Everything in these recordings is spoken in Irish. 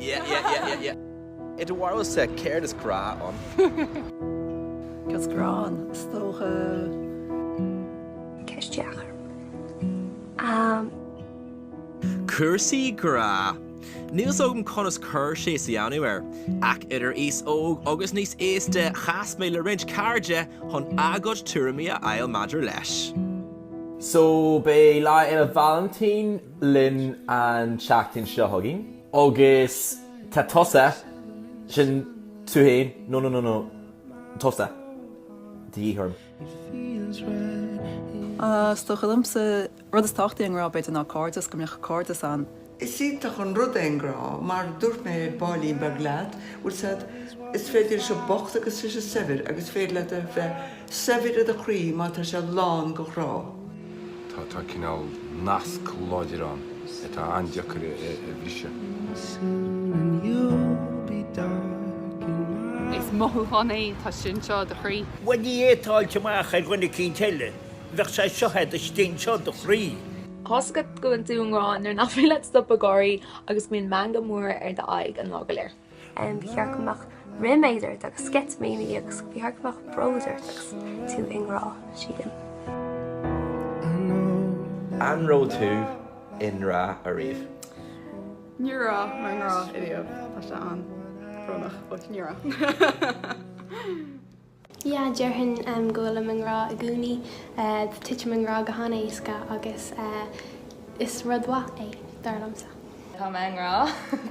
Yeah, yeah, yeah, yeah, yeah. I do bharúilsa, céard is grá ann? Céard is grá ann? Is dócha. Ceist dheacair. Cúrsaí grá. Níl 's agam conas cur síos a dhéanamh air, ach idir aos óg agus níos aosta chas mé le roinnt cairde chun a gcuid tuairimí a fháil maidir leis. So beidh Lá Fhéile Vailintín linn an tseachtain seo chugainn agus tá tusa, sin tú féin, no no no no, tusa, de dhíth orm. Is dócha liomsa Rud is tábhachtaí i ngrá, b'fhéidir, ná cairdeas, go mbeadh cairdeas ann. Is iontach an rud é an grá, mar a dúirt mé baillín beag leat, bhfuil 's a'd, is féidir leis an bocht agus leis an saibhir agus is féidir leat a bheith saibhir i do chroí má tá sé lán go ghrá. Tá, tá cineál nasc láidir ann atá an-deacair a bhriseadh. Is mothúchán é, tá sé anseo i do chroí. Bhuel ní fhéadfá fháilt amach ar dhuine eicínt eile. Bheadh sé seo a'd istigh anseo i do chroí. Tá's agat go bhfuil tú i ngrá nuair nach féidir leat stopadh gáirí agus go mbíonn meangadh mór ar d'aghaidh an lá go léir. Ba cheart go mbeadh ríméad ort agus sceitimíní agus ba cheart go mbeadh bród ort agus tú i ngrá, sílim. An raibh tú i ngrá ariamh? Ní raibh mé i ngrá ariamh, tá sé an-bhrónach, but ní raibh. Yeah, déarfainn go bhfuilim i ngrá i gcónaí. Titim i ngrá go han-éasca agus is rud mhaith é, dar liomsa. Tá mé i ngrá.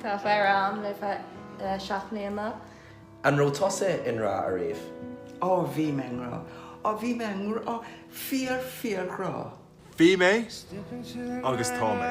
Tá fear a'm le feadh 7 mbliana. An raibh tusa i ngrá ariamh? Á, bhí mé i ngrá. Á, bhí mé i ngrá, fíor, fíor-ghrá. Bhí mé agus tá mé.